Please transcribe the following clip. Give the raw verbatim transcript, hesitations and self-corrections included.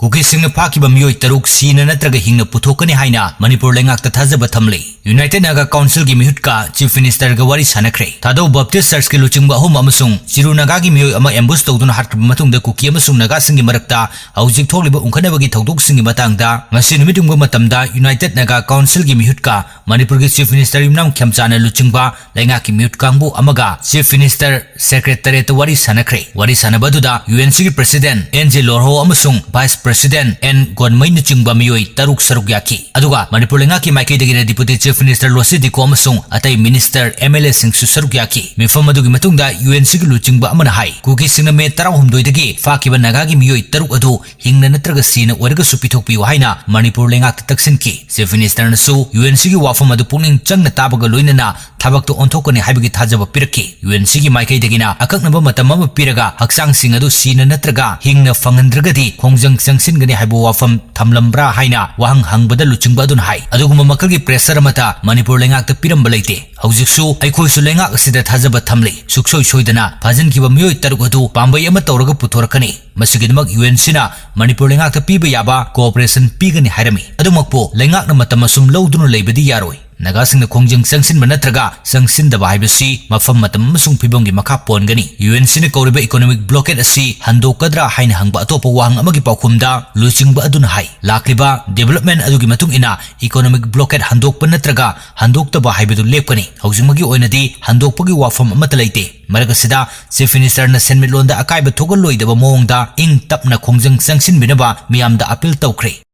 ꯀꯨꯀꯤꯁꯤꯡꯅ ꯐꯥꯈꯤꯕ ꯃꯤꯑꯣꯏ ꯇꯔꯨꯛ ꯁꯤꯅ ꯅꯠꯇ꯭ꯔꯒ ꯍꯤꯡꯅ ꯄꯨꯊꯣꯛꯀꯅꯤ ꯍꯥꯏꯅ ꯃꯅꯤꯄꯨꯔ ꯂꯩꯉꯥꯛꯇ ꯊꯥꯖꯕ ꯊꯝꯂꯤ꯫ United Naga Councilꯒꯤ ꯃꯤꯍꯨꯠꯀ Chief Ministerꯒ ꯋꯥꯔꯤ ꯁꯥꯟꯅꯈ꯭ꯔꯦ꯫ ꯊꯥꯗꯧ Baptist Churchꯀꯤ ꯂꯨꯆꯤꯡꯕ ꯑꯍꯨꯝ ꯑꯃꯁꯨꯡ ꯆꯤꯔꯨ ꯅꯥꯒꯥꯒꯤ ꯃꯤꯑꯣꯏ ꯑꯃ ambush ꯇꯧꯗꯨꯅ ꯍꯥꯠꯈ꯭ꯔꯕ ꯃꯇꯨꯡꯗ ꯀꯨꯀꯤ ꯑꯃꯁꯨꯡ ꯅꯥꯒꯥꯁꯤꯡꯒꯤ ꯃꯔꯛꯇ ꯍꯧꯖꯤꯛ ꯊꯣꯛꯂꯤꯕ ꯎꯪꯈꯠꯅꯕꯒꯤ ꯊꯧꯗꯣꯛꯁꯤꯡꯒꯤ ꯃꯇꯥꯡꯗ ꯉꯁꯤ ꯅꯨꯃꯤꯠ ꯌꯨꯡꯕ ꯃꯇꯝꯗ United Naga Councilꯒꯤ ꯃꯤꯍꯨꯠꯀ ꯃꯅꯤꯄꯨꯔꯒꯤ Chief Minister ꯌꯨꯝꯅꯥꯝ ꯈꯦꯝꯆꯥꯅ ꯂꯨꯆꯤꯡꯕ ꯂꯩꯉꯥꯛꯀꯤ ꯃꯤꯍꯨꯠ ꯀꯥꯡꯕꯨ ꯑꯃꯒ Chief Minister Secretariatꯇ ꯋꯥꯔꯤ ꯁꯥꯟꯅꯈ꯭ꯔꯦ꯫ ꯋꯥꯔꯤ ꯁꯥꯟꯅꯕ ꯑꯗꯨꯗ UNCꯒꯤ President ꯑꯦꯟ ꯖꯦ ꯂꯣꯔꯍꯣ ꯑꯃꯁꯨꯡ Vice President ꯑꯦꯟ ꯒꯣꯟꯃꯩꯅꯆꯤꯡꯕ ꯃꯤꯑꯣꯏ ꯇꯔꯨꯛ ꯁꯔꯨꯛ ꯌꯥꯈꯤ꯫ ꯑꯗꯨꯒ ꯃꯅꯤꯄꯨꯔ ꯂꯩꯉꯥꯛꯀꯤ ꯃꯥꯏꯀꯩꯗꯒꯤꯅ Deputy Chief Minister ꯂꯣꯁꯤ ꯗꯤꯀꯣ ꯑꯃꯁꯨꯡ ꯑꯇꯩ Minister, MLAꯁꯤꯡꯁꯨ ꯁꯔꯨꯛ ꯌꯥꯈꯤ꯫ ꯃꯤꯐꯝ ꯑꯗꯨꯒꯤ ꯃꯇꯨꯡꯗ UNCꯒꯤ ꯂꯨꯆꯤꯡꯕ ꯑꯃꯅ ꯍꯥꯏ, ꯀꯨꯀꯤꯁꯤꯡꯅ ꯃꯦ ꯇꯔꯥꯍꯨꯝꯗꯣꯏꯗꯒꯤ ꯐꯥꯈꯤꯕ ꯅꯥꯒꯥꯒꯤ ꯃꯤꯑꯣꯏ ꯇꯔꯨꯛ ꯑꯗꯨ ꯍꯤꯡꯅ ꯅꯠꯇ꯭ꯔꯒ ꯁꯤꯅ ꯑꯣꯏꯔꯒꯁꯨ ꯄꯤꯊꯣꯛꯄꯤꯌꯨ ꯍꯥꯏꯅ ꯃꯅꯤꯄꯨꯔ ꯂꯩꯉꯥꯛꯇ ꯇꯛꯁꯤꯟꯈꯤ꯫ Chief Ministerꯅꯁꯨ UNCꯒꯤ ꯋꯥꯐꯝ ꯑꯗꯨ ꯄꯨꯛꯅꯤꯡ ꯆꯪꯅ ꯇꯥꯕꯒ ꯂꯣꯏꯅꯅ ꯊꯕꯛꯇ ꯑꯣꯟꯊꯣꯛꯀꯅꯤ ꯍꯥꯏꯕꯒꯤ ꯊꯥꯖꯕ ꯄꯤꯔꯛꯈꯤ꯫ UNCꯒꯤ ꯃꯥꯏꯀꯩꯗꯒꯤꯅ ꯑꯀꯛꯅꯕ ꯃꯇꯝ ꯑꯃ ꯄꯤꯔꯒ ꯍꯛꯆꯥꯡꯁꯤꯡ ꯑꯗꯨ ꯁꯤꯅ ꯅꯠꯇ꯭ꯔꯒ ꯍꯤꯡꯅ ꯐꯪꯍꯟꯗ꯭ꯔꯒꯗꯤ ꯈꯣꯡꯖꯪ ꯆꯪꯁꯤꯟꯒꯅꯤ ꯍꯥꯏꯕ ꯋꯥꯐꯝ ꯊꯝꯂꯝꯕ꯭ꯔꯥ ꯍꯥꯏꯅ ꯋꯥꯍꯪ ꯍꯪꯕꯗ ꯂꯨꯆꯤꯡꯕ ꯑꯗꯨꯅ ꯍꯥꯏ, ꯑꯗꯨꯒꯨꯝꯕ ꯃꯈꯜꯒꯤ pressure ꯑꯃꯠꯇ ꯃꯅꯤꯄꯨꯔ ꯂꯩꯉꯥꯛꯇ ꯄꯤꯔꯝꯕ ꯂꯩꯇꯦ꯫ ꯍꯧꯖꯤꯛꯁꯨ ꯑꯩꯈꯣꯏꯁꯨ ꯂꯩꯉꯥꯛ ꯑꯁꯤꯗ ꯊꯥꯖꯕ ꯊꯝꯂꯤ꯫ ꯁꯨꯛꯁꯣꯏ ꯁꯣꯏꯗꯅ ꯐꯥꯖꯤꯟꯈꯤꯕ ꯃꯤꯑꯣꯏ ꯇꯔꯨꯛ ꯑꯗꯨ ꯄꯥꯝꯕꯩ ꯑꯃ ꯇꯧꯔꯒ ꯄꯨꯊꯣꯔꯛꯀꯅꯤ꯫ ꯃꯁꯤꯒꯤꯗꯃꯛ UNCꯅ ꯃꯅꯤꯄꯨꯔ ꯂꯩꯉꯥꯛꯇ ꯄꯤꯕ ꯌꯥꯕ cooperation ꯄꯤꯒꯅꯤ ꯍꯥꯏꯔꯝꯃꯤ꯫ ꯑꯗꯨꯃꯛꯄꯨ ꯂꯩꯉꯥꯛꯅ ꯃꯇꯝ ꯑꯁꯨꯝ ꯂꯧꯗꯨꯅ ꯂꯩꯕꯗꯤ ꯌꯥꯔꯣꯏ꯫ ꯅꯥꯒꯥꯁꯤꯡꯅ ꯈꯣꯡꯖꯪ ꯆꯪꯁꯤꯟꯕ ꯅꯠꯇ꯭ꯔꯒ ꯆꯪꯁꯤꯟꯗꯕ ꯍꯥꯏꯕꯁꯤ ꯃꯐꯝ, ꯃꯇꯝ ꯑꯃꯁꯨꯡ ꯐꯤꯚꯝꯒꯤ ꯃꯈꯥ ꯄꯣꯟꯒꯅꯤ꯫ UNCꯅ ꯀꯧꯔꯤꯕ economic blockade ꯑꯁꯤ ꯍꯟꯗꯣꯛꯀꯗ꯭ꯔꯥ ꯍꯥꯏꯅ ꯍꯪꯕ ꯑꯇꯣꯞꯄ ꯋꯥꯍꯪ ꯑꯃꯒꯤ ꯄꯥꯎꯈꯨꯝꯗ ꯂꯨꯆꯤꯡꯕ ꯑꯗꯨꯅ ꯍꯥꯏ, ꯂꯥꯛꯂꯤꯕ development ꯑꯗꯨꯒꯤ ꯃꯇꯨꯡ ꯏꯟꯅ economic blockade ꯍꯟꯗꯣꯛꯄ ꯅꯠꯇ꯭ꯔꯒ ꯍꯟꯗꯣꯛꯇꯕ ꯍꯥꯏꯕꯗꯨ ꯂꯦꯞꯀꯅꯤ꯫ ꯍꯧꯖꯤꯛꯃꯛꯀꯤ ꯑꯣꯏꯅꯗꯤ ꯍꯟꯗꯣꯛꯄꯒꯤ ꯋꯥꯐꯝ ꯑꯃꯠꯇ ꯂꯩꯇꯦ꯫ ꯃꯔꯛ ꯑꯁꯤꯗ Chief Ministerꯅ ꯁꯦꯟꯃꯤꯠꯂꯣꯟꯗ ꯑꯀꯥꯏꯕ ꯊꯣꯛꯍꯜꯂꯣꯏꯗꯕ ꯃꯑꯣꯡꯗ ꯏꯪ ꯇꯞꯅ ꯈꯣꯡꯖꯪ ꯆꯪꯁꯤꯟꯕꯤꯅꯕ ꯃꯤꯌꯥꯝꯗ appeal ꯇꯧꯈ꯭ꯔꯦ꯫